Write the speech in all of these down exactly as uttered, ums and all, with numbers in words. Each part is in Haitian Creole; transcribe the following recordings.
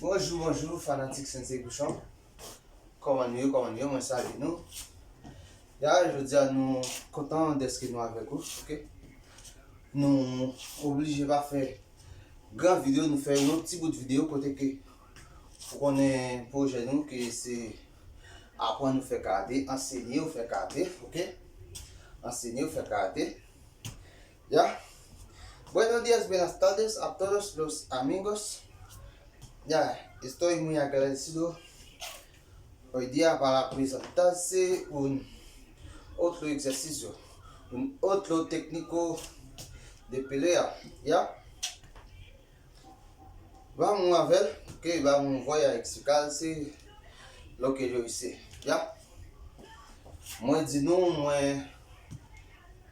Bonjou, bonjou, fanatik Sensei Pouchon. Kòman nou ye, kòman nou ye? Mwen salye nou. Ya, jodi a nou kontan dèske nou avèk ou, oke? Nou oblije pa fè gran videyo, nou fè yon ti bout videyo kote ke ou konnen pwojè nou ke se aprann nou fè karate, ansenye ou fè karate, oke? Ansenye ou fè karate. Ya. Buenos días, buenas tardes a todos los amigos. Ya, estoy muy agradecido hoy día para presentarse un otro ejercicio, un otro técnico de pelea. Ya. Vamos a ver que vamos, voy a explicarse lo que yo hice. Ya. Mwen di nou, mwen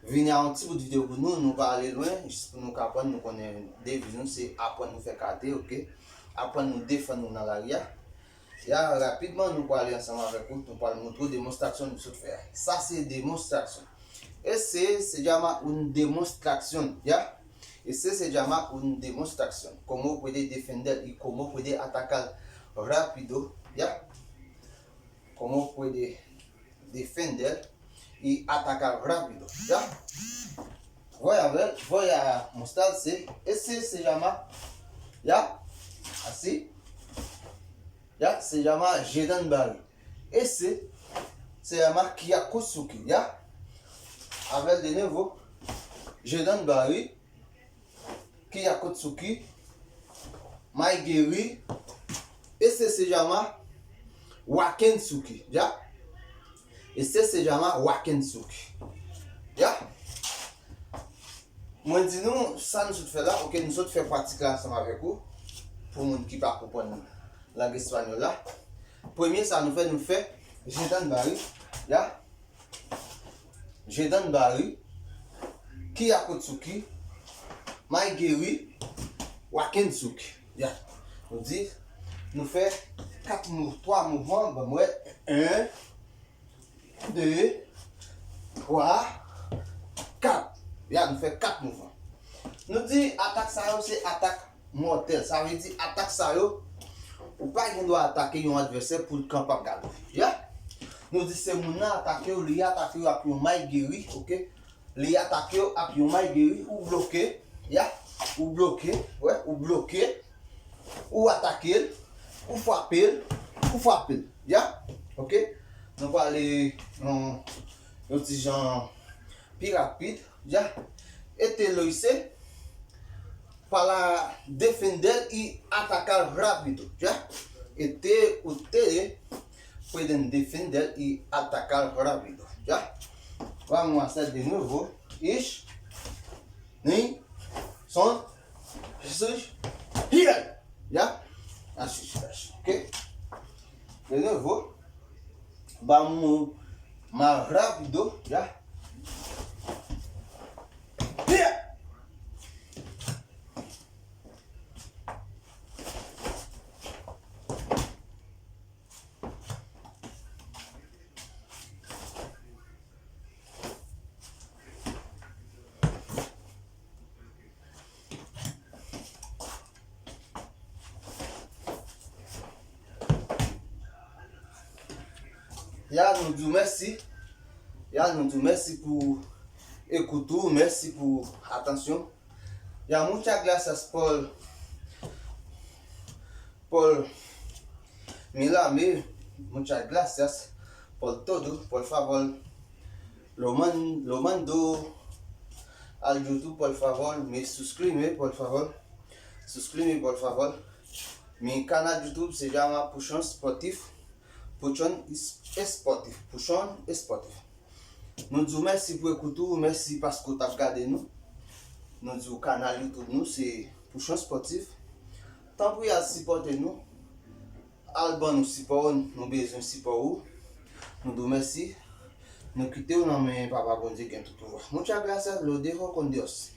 vini a yon ti bout videyo pou nou, nou pa ale lwen, jis pou nou ka aprann, nou konnen deviz nou se aprann nou fè karate, oke? Aprann nou defann nou nan lari a. Ya, rapidman, nou pral ale ansanm avèk ou, nou pral montre w demonstraksyon nou sot fè a. Sa se demonstraksyon. Ese se llama un demostraksyon, ya? Ese se llama un demostraksyon. Cómo puede defender y cómo puede atacar rápido, ya? Cómo puede defender y atacar rápido, ya? Voy a ver, voy a mostrarse. Ese se llama, ya? Así. Ya, se llama Gedanbari. Ese se llama Kyakusuki, ya? A ver de nuevo. Gedanbari, Kyakusuki, Maigeri. Ese se llama Wakensuki, ya? Ese se llama Wakensuki, ya? Mwen di nou, sa nou sot fè la, oke, nou sot fè pratik la ansanm avèk ou, pou moun ki pa konprann lang espanyòl la. Premye sa nou fè, nou fè Gedanbari, ya? Gedanbari, Kyakusuki, Maigeri, Wakensuki, ya. Nou di, nou fè kat mou-, twa mouvman, ban m wè, en, de, twa, kat. Ya, nou fè kat mouvman. Nou di atak sa yo se atak mòtèl. Sa vle di atak sa yo, ou pa gen dwa atake yon advèsè pou l kanpe ap gade w. Ya? Nou di se moun nan atake w, li atake w ak yon maigeri, oke? Li atake w ak yon maigeri, ou bloke, ya? Ou bloke, wè, ou bloke. Ou atake l, ou frape l, ou frape l. Ya? Oke? Nou pral ale yon, yon ti jan pi rapid. Ya? Este lo hice para defender y atacar rápido. Ya? Este ustedes pueden defender y atacar rápido. Ya? Vamos a hacer de nuevo. Ish. Ni. Son. Jesús. Hiel. Ya? Así se hace. Oke? De nuevo. Vamos más rápido. Ya? Hiel. Ya, nou di w mèsi. Ya, nou di w mèsi pou ekout ou, mèsi pou atansyon. Ya, muchas gracias por, por mirarme, muchas gracias por todo, por favor. Lo man-, lo mando al YouTube, por favor. Me suscribe, por favor. Suscribe, por favor. Mi canal YouTube se llama Puchon Sportif. Puchon es-, Sportif. Puchon Sportif. Nou di w mèsi pou ekout ou, mèsi paske w t ap gade nou. Nou di w kanal YouTube nou se Pouchon Spòtif. Tanpri al sipòte nou, al ban nou sipò, nou bezwen sipò ou. Nou di w mèsi. Nou kite w nan men Papa Bondye ki gen tout pouvwa. Muchas gracias, lo dejo con Dios.